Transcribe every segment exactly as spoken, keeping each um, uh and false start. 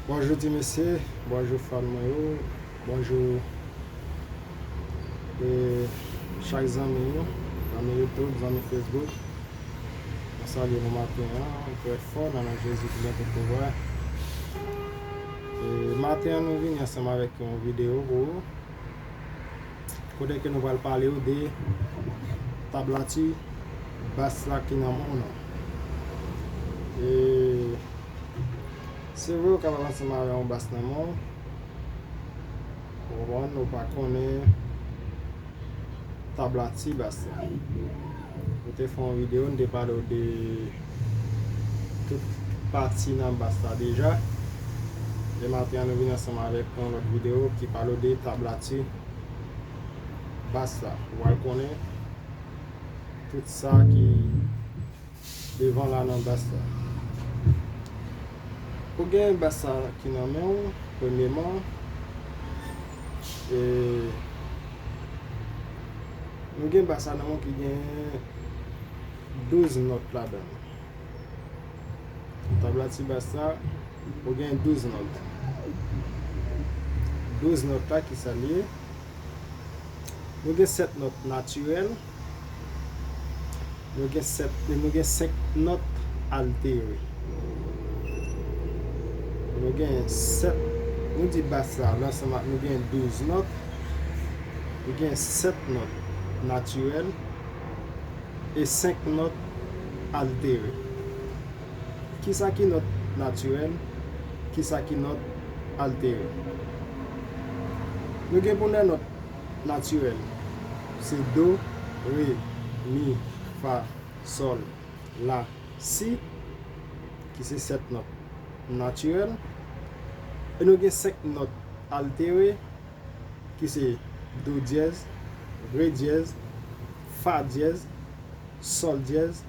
Bonjou ti mesye, bonjou fan mwen yo, bonjou e chak zanmi yo, zanmi YouTube, zanmi Facebook. Mwen salye nou maten an, trè fò nan non Jezi ki gen tout pouvwa. E maten an nou vini ansanm avèk yon videyo pou ou. Kote ke nou pral pale w de tablati bas la ki nan men w nan. E se vre ou kapab ansanm avè yon bas nan men w, ou konprann, ou pa konnen tablati bas la. Nou te fè yon videyo, nou te pale w de tout pati nan bas la deja. E maten an nou vin ansanm avèk yon lòt videyo ki pale w de tablati bas la. Ou pral konnen tout sa ki devan la nan bas la. Ou gen bas la ki nan men w, premyeman. E nou gen bas la nan men w ki gen douz nòt ladan l. Tablati bas la, ou gen douz nòt. Douz nòt la ki sa l ye? Nou gen sèt nòt natirèl, nou gen sèt, nou gen senk nòt altere. Nou gen sèt, nou di bas la, ansanm ak nou gen douz nòt, nou gen sèt nòt natirèl e senk nòt altere. Kisa ki nòt natirèl? Kisa ki nòt altere? Nou gen premye nòt natirèl, se do, re, mi, fa, sòl, la, si, ki se sèt nòt natirèl. E nou gen senk nòt altere, ki se do dyèz, re dyèz, fa dyèz, sòl dyèz,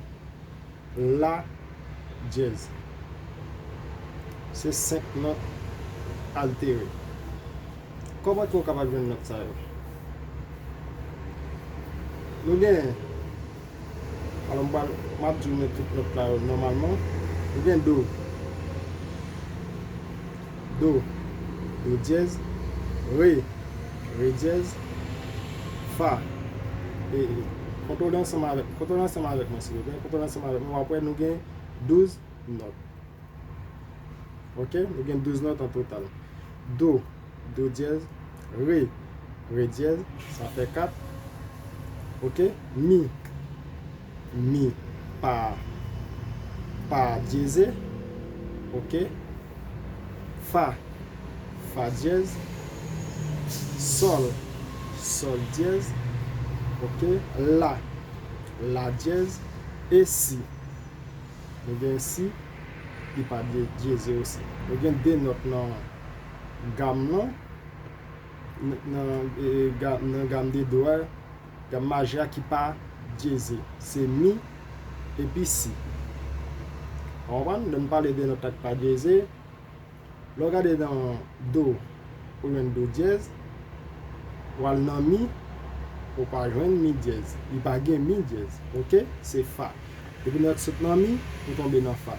la dyèz. Se senk nòt altere. Kòman ke w kapab jwenn nòt sa yo? Nou gen, alò, m pral, m ap di w men tout nòt la yo nòmalman. Nou gen do, do, do dyèz, re, re dyèz, fa. E, e, kontwole ansanm avèk, kontwole ansanm avèk mwen, silvouplè. Kontwole ansanm avèk mwen, w ap wè nou gen douz nòt. Oke, nou gen douz nòt an total. Do, do dyèz, re, re dyèz, sa fè kat. Oke, mi, mi pa, pa dyeze. Oke, fa, fa dyèz, sòl, sòl dyèz. Oke, la, la dyèz, e si. Nou gen si, li pa dye-, dyeze osi. Nou gen de nòt nan gam nan, n-, nan, e, e, ga-, nan gam de do a, gam maje a ki pa dyeze. Se mi epi si. Ou konprann? Lè m pale de nòt la ki pa dyeze, lè w gade nan do, ou jwenn do dyèz, w al nan mi, ou pa jwenn mi dyèz. Li pa gen mi dyèz. Oke? Se fa. Depi lè w sot nan mi, ou tonbe nan fa.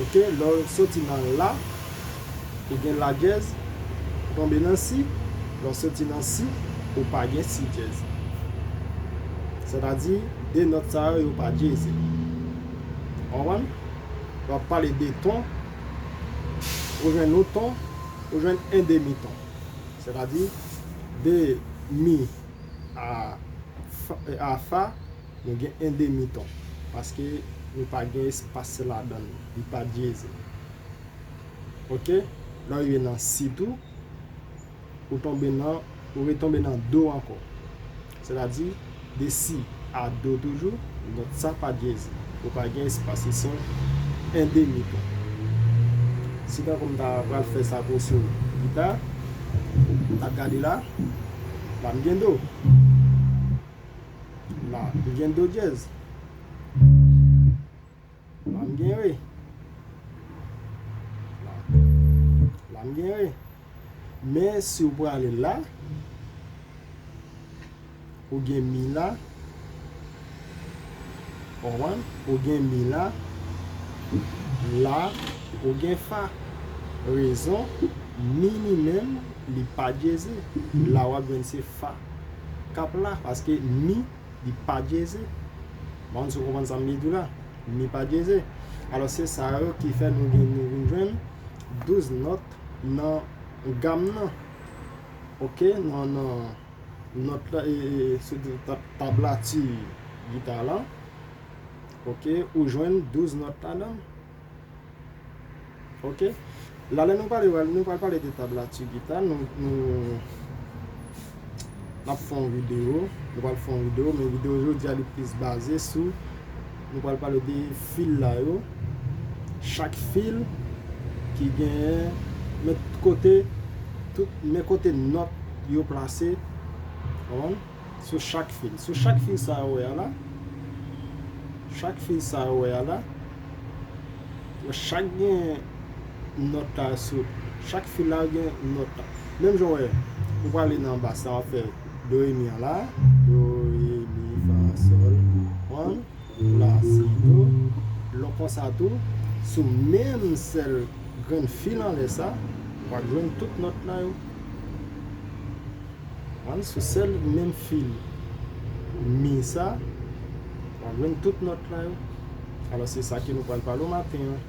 Oke? Lè w soti nan la, ou gen la dyèz, ou tonbe nan si. Lè w soti nan si, ou pa gen si dyèz. Sètadi, de nòt sa yo, yo pa dyeze. Konprann? W ap pale de ton, ou jwenn yon ton, ou jwenn en demi ton. Sètadi, de mi a fa, a fa, nou gen en demi ton. Paske nou pa gen espas ladan l, li pa dyeze. Oke? Lè w rive nan si tou, ou tonbe nan, ou retonbe nan do ankò. Sètadi, de si a do toujou, nòt sa pa dyeze. Ou pa gen espas, se yon en demi ton. Si tankou m ta pral fè sa pou sou gita, m t ap gade la, la m gen do. La, m gen do dyèz. La m gen re. La, la m gen re. Men si w prale la, ou gen mi la. Konprann? Ou gen mi la. La, ou gen fa. Rezon, mi li menm, li pa dyeze. La w ap jwenn se fa k ap la, paske mi, li pa dyeze. M pa konn si w konprann sa m vle di w la. Mi pa dyeze. Alò, se sa yo ki fè nou gen, nou vin jwenn douz nòt nan gam nan. Oke, nan, nan nòt la, e, e, sou tab-, tablati gita la. Oke, ou jwenn douz nòt ladan l. Oke. La, lè nou pale, nou pral pale de tablati gita, nou, nou, n ap fè yon videyo, nou pral fè yon videyo, men videyo jodi a li plis baze sou, nou pral pale de fil la yo, chak fil ki genyen, men kote, tout, men kote nòt yo plase, w konprann? Sou chak fil. Sou chak fil sa yo wè a la, chak fil sa yo wè a la, yo chak gen nòt la sou, chak fil la gen nòt la. Menm jan w wè, ou prale nan bas la, w ap fè do, re, mi an la, do, re, mi, fa, sòl, konprann? La, si, do. Lè w konsa tou, sou menm sèl grenn fil anlè sa, w ap jwenn tout nòt la yo. Konprann? Sou sèl menm fil mi sa, w ap jwenn tout nòt la yo. Alò, se sa ke nou pral pale w maten an.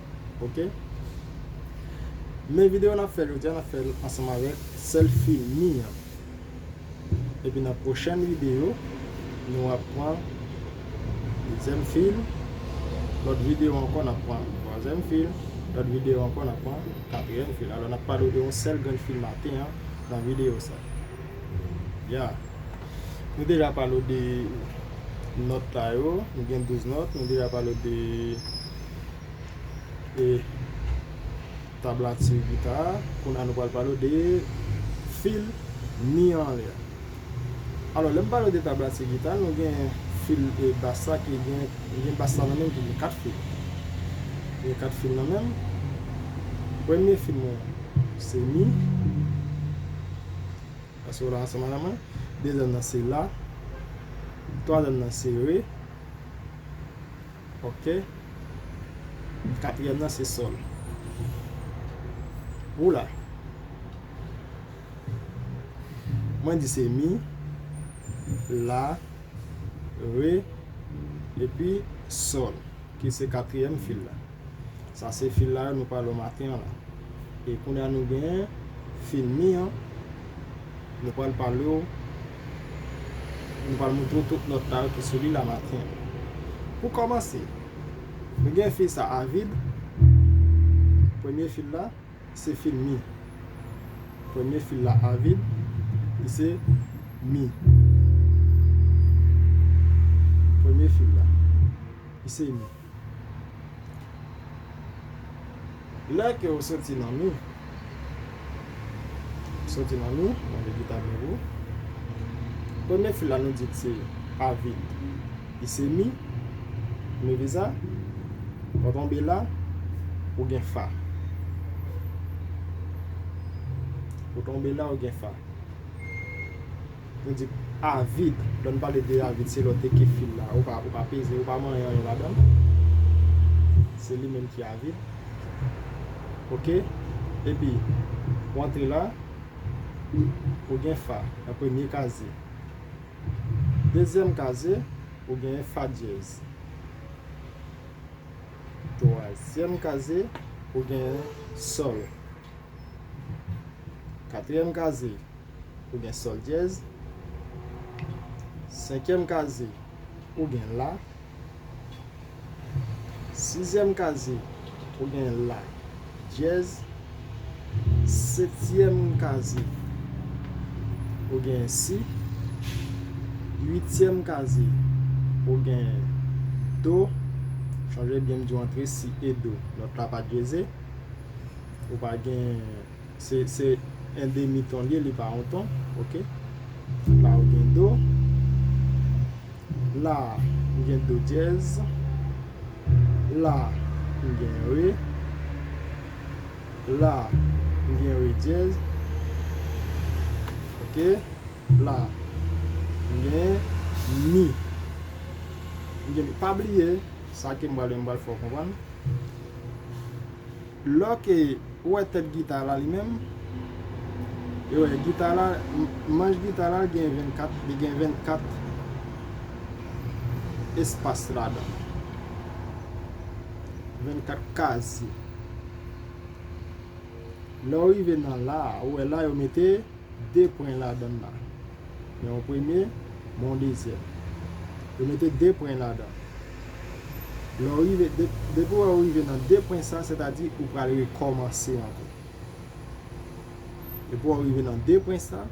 Oke? Men videyo n ap fè jodi a, n ap fè l ansanm avèk sèl fil mi an. Epi nan pwochèn videyo, nou ap pran dezyèm fil. Lòt videyo ankò, n ap pran twazyèm fil. Lòt videyo ankò, n ap pran katriyèm fil. Alò, n ap pale w de yon sèl grenn fil maten an nan videyo sa. Ya. Nou deja pale w de nòt la yo. Nou gen douz nòt. Nou deja pale w de, e, tablati gita a. Kounye a nou pral pale w de fil mi an anlè a. Alò, lè m pale w de tablati gita, nou gen fil, e, bas la ki gen, gen bas la nan men m ki gen kat fil. Gen kat fil nan men m. Premye fil mwen, se mi. Paske w la ansanm avè mwen. Dezyèm nan se la. Twazyèm nan se re. Oke. Katriyèm nan se sòl. Ou la. Mwen di se mi, la, re, epi sòl, ki se katriyèm fil la. Sa se fil la yo nou pale w maten an la. E kounye a nou genyen fil mi an, nou pral pale w, nou pral montre w tout nòt la yo ki sou li la maten an. Pou kòmanse, nou gen fil sa a vid, premye fil la, se fil mi. Premye fil la a vid, li se mi. Premye fil la, li se mi. Lè ke w soti nan mi, soti nan mi, mwen mete gita m nan pou. Premye fil la nou di se a vid. Li se mi. Mete sa. Ou tonbe la, ou gen fa. Ou tonbe la, ou gen fa. Nou di a vid. Lè n pale de a vid, se lè w teke fil la. Ou pa, ou pa peze, ou pa manyen anyen ladan l. Se li menm ki a vid. Oke? Epi, ou antre la, ou gen fa nan premye kazye. Dezyèm kazye, ou gen fa dyèz. Twazyèm kazye, ou gen sòl. Katriyèm kazye, ou gen sòl dyèz. Senkyèm kazye, ou gen la. Sizyèm kazye, ou gen la dyèz. Setyèm kazye, ou gen si. Uityèm kazye, ou gen do. Chonje byen m di w antre si e do, nòt la pa dyeze. Ou pa gen, se, se en demi ton li ye, li pa yon ton, oke? La ou gen do. La, m gen do dyèz. La, m gen re. La, m gen re dyèz. Oke? La, m gen mi. M gen mi. Pa bliye, sa ke m pral, m pral fè w konprann. Lè ke Ou wè tèt gita la li menm? E wè, gita la, m- manch gita la gen vennkat, li gen vennkat espas ladan. Vennkat kazye. Lè w rive nan la, ou wè la yo mete de pwen ladan la. Men yon premye, men yon dezyèm. Yo mete de pwen ladan. Lè w rive, de- depi w rive nan de pwen sa, sètadi ou pral rekòmanse ankò. Depi w rive nan de pwen sa,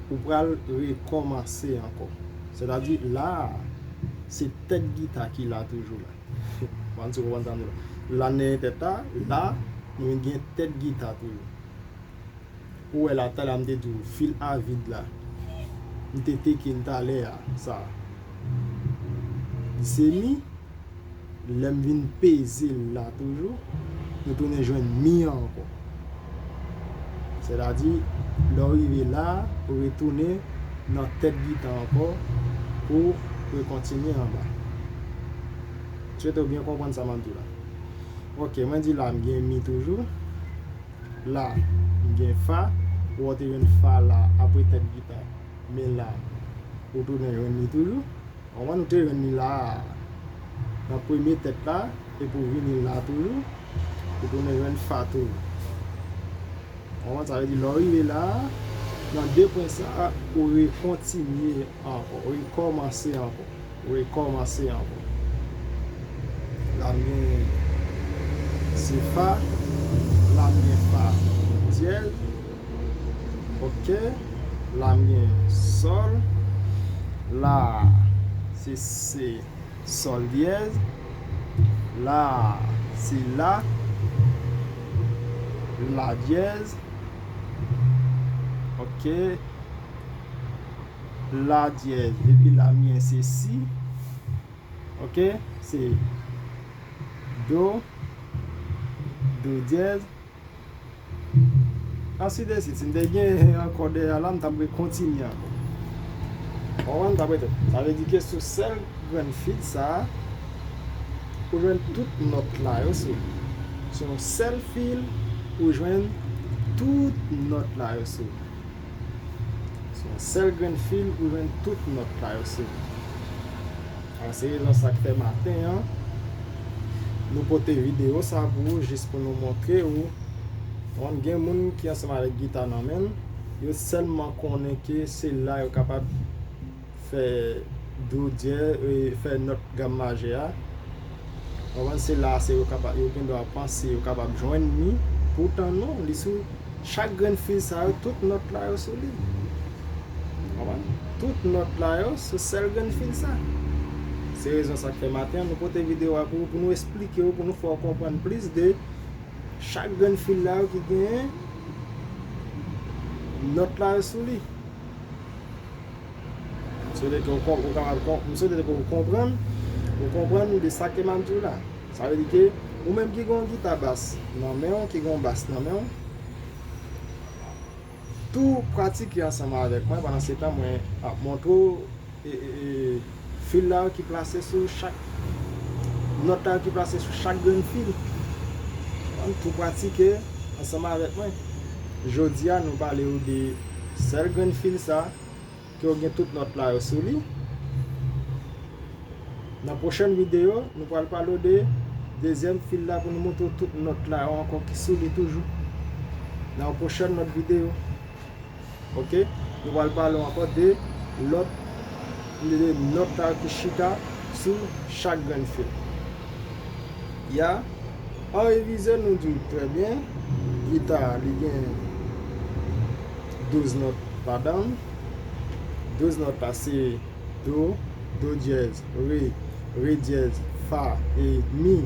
ou pral rekòmanse ankò. Sètadi la, se tèt gita ki la toujou la. Mwen di w konprann sa m di la. La nan tèt la, la, nou gen tèt gita toujou. Ou wè la, talè a m te di w, fil a vid la. M te teke l talè a, sa. Li se mi. Lè m vin peze l la toujou, nou tounen jwenn mi an ankò. Sètadi, lè w rive la, ou retounen nan tèt gita ankò pou rekontinye anba. M swete w byen konprann sa m ap di w la. Ok, mwen di la, m gen mi toujou. La, m gen fa. Ou wè w te jwenn fa la apre tèt gita. Men la, ou tounen jwenn li toujou. Ou konprann, ou te jwenn li la, nan premye tèt la, epi w vini la toujou, ou tounen jwenn fa toujou. Ou konprann, sa vle di, lè w rive la, nan de pwen sa, ou rekontinye ankò, ou rekòmanse ankò. Rekòmanse ankò. La m gen se fa, la m gen fa dyèz. Ok. La m gen sòl. La se se sòl dyèz. La se la. La dyèz. Ok. La dyèz. Epi la m gen se si. Ok, se do, do dyèz. Answit de swit, si m te gen ankò dèyè la, m t ap rekontinye ankò. Ou konprann, m t ap rete. Sa vle di ke sou sèl grenn fil sa a, ou jwenn tout nòt la yo sou li. Se yon sèl fil, ou jwenn tout nòt la yo sou li. Se yon sèl grenn fil, ou jwenn tout nòt la yo sou li. Alò, se rezon sa k fè maten an, nou pote videyo sa pou ou, jis pou nou montre ou. Konn gen moun ki ansanm avèk gita nan men l, yo sèlman konnen ke se la yo kapab fè do dyèz, e, fè nòt gam majè a. Konprann, se la, se yo kapab, yo gen dwa panse yo kapab jwenn li. Poutan non, li sou chak grenn fil sa yo, tout nòt la yo sou li. Konprann? Tout nòt la yo sou sèl grenn fil sa. Se rezon sa k fè maten an nou pote videyo a pou ou, pou nou esplike w, pou nou fè w konprann plis de chak grenn fil la yo ki genyen nòt la yo sou li. M swete ke w konp- ou kapab konp- m swete ke w konprann, ou konprann de sa ke m ap di w la. Sa vle di ke ou menm ki gen yon gita bas nan men w, ki gen yon bas nan men w, tou pratike ansanm avèk mwen pandan se tan mwen ap montre w e, e, e, fil la yo ki plase sou chak, nòt la yo ki plase sou chak grenn fil. Ann tou pratike ansanm avèk mwen. Jodi a, nou pale w de sèl grenn fil sa, ke w gen tout nòt la yo sou li. Nan pwochèn videyo, nou pral pale w de dezyèm fil la pou nou montre w tout nòt la yo ankò ki sou li toujou. Nan yon pwochèn lòt videyo. Ok? Nou pral pale w ankò de lòt, de nòt la yo ki chita sou chak grenn fil. Ya, an revize, nou di w trè byen, gita a, li gen douz nòt ladan l. Douz nòt la se do, do dyèz, re, re dyèz, fa, e mi.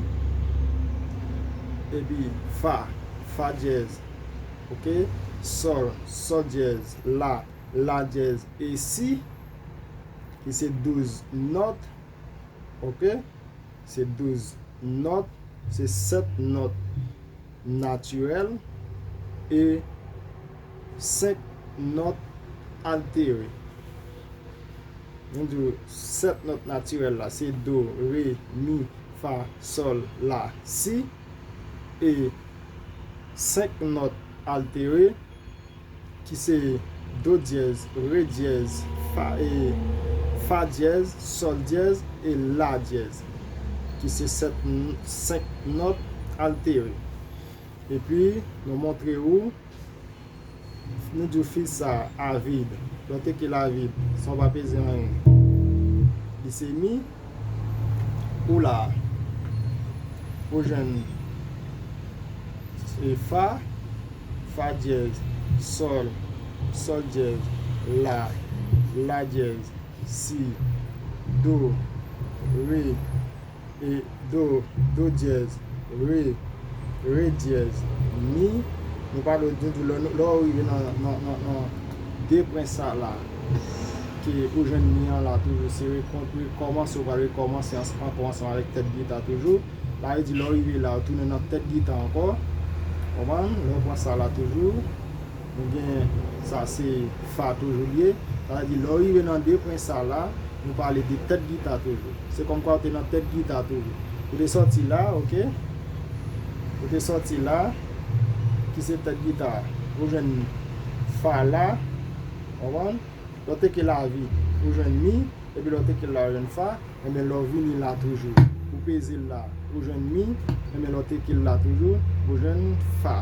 Epi fa, fa dyèz, ok? Sòl, sòl dyèz, la, la dyèz, e si, ki se douz nòt, ok? Se douz nòt, se sèt nòt natirèl e senk nòt altere. Nou di w sèt nòt natirèl la, se do, re, mi, fa, sòl, la, si. E senk nòt altere, ki se do dyèz, re dyèz, fa, e, fa dyèz, sòl dyèz e la dyèz, ki se sèt n-, senk nòt altere. Epi, nou montre ou, nou di w fil sa a vid. Lè w teke l a vid, san w pa peze anyen. Li se mi, ou la, ou jwenn e fa, fa dyèz, sòl, sòl dyèz, la, la dyèz, si, do, re, e do, do dyèz, re, re dyèz, mi. Nou pale w di, lè, lè w rive nan, nan, nan, nan de pwen sa la, ke ou jwenn mi an la toujou, se rekon-, rekòmanse, ou pral rekòmanse ans-, ankò ansanm avèk tèt gita toujou. La, li di lè w rive la, ou tounen nan tèt gita ankò. Konprann? Lè w pran sa la toujou, nou gen sa se fa toujou li ye. Sa vle di lè w rive nan de pwen sa la, nou pale de tèt gita toujou. Se kòmkwa ou te nan tèt gita toujou. Ou te sòti la, oke? Ou te sòti la, ki se tèt gita. Ou jwenn fa la, konprann? Lè w teke l a vid, ou jwenn mi, epi lè w teke l la, ou jwenn fa, enben lè w vini la toujou, ou peze l la, ou jwenn mi, enben lè w teke l la toujou, ou jwenn fa.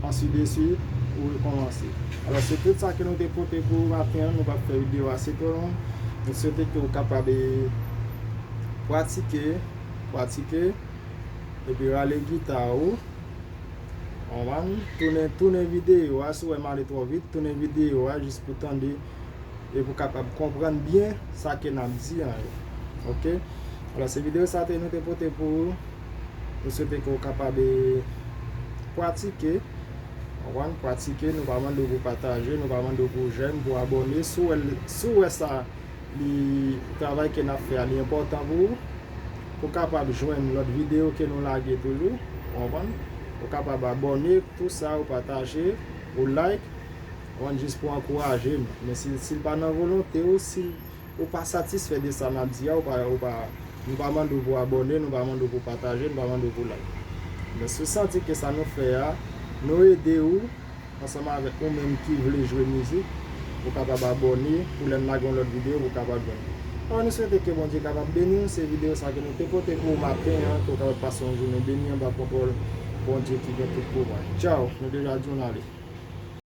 Ansideswit, ou rekòmanse. Alò, se tout sa ke nou te pote pou ou maten an, nou p ap fè videyo a se twò long. Nou swete ke ou kapab, e, pratike, pratike, epi rale gita ou. Konprann? Tounen, tounen videyo a, si w wè m ale twò vit, tounen videyo a jis pou tande e pou kapab konprann byen sa ke n ap di an yo. Oke? Alò, se videyo sa te nou te pote pou ou. Nou swete ke w kapab, e, pratike. Konprann? Pratike, nou pa mande w pou pataje, nou pa mande w pou jèm, pou abòne. Si w wè, si w wè sa li, travay ke n ap fè a, li enpòtan pou ou, pou w kapab jwenn lòt videyo ke nou lage toujou, ou konprann? Ou kapab abòne, tou sa, ou pataje, ou like, ou konprann, jis pou ankouraje nou. Men si, si l pa nan volonte ou, si ou pa satisfè de sa n ap di a, ou pa, ou pa, nou pa mande w pou abòne, nou pa mande w pou pataje, nou pa mande w pou like. Men si w santi ke sa nou fè a, nou ede ou, ansanm avèk ou menm ki vle jwe mizik, ou kapab abòne pou lè n lage yon lòt videyo, ou kapab jwenn. Alò, nou swete ke Bondye kapab beni w. Se videyo sa ke nou te pote pou ou maten an, ke w kapab pase yon jounen beni anba kontwòl Bondye ki gen tout pouvwa. Tchaw, nou deja di w n ale.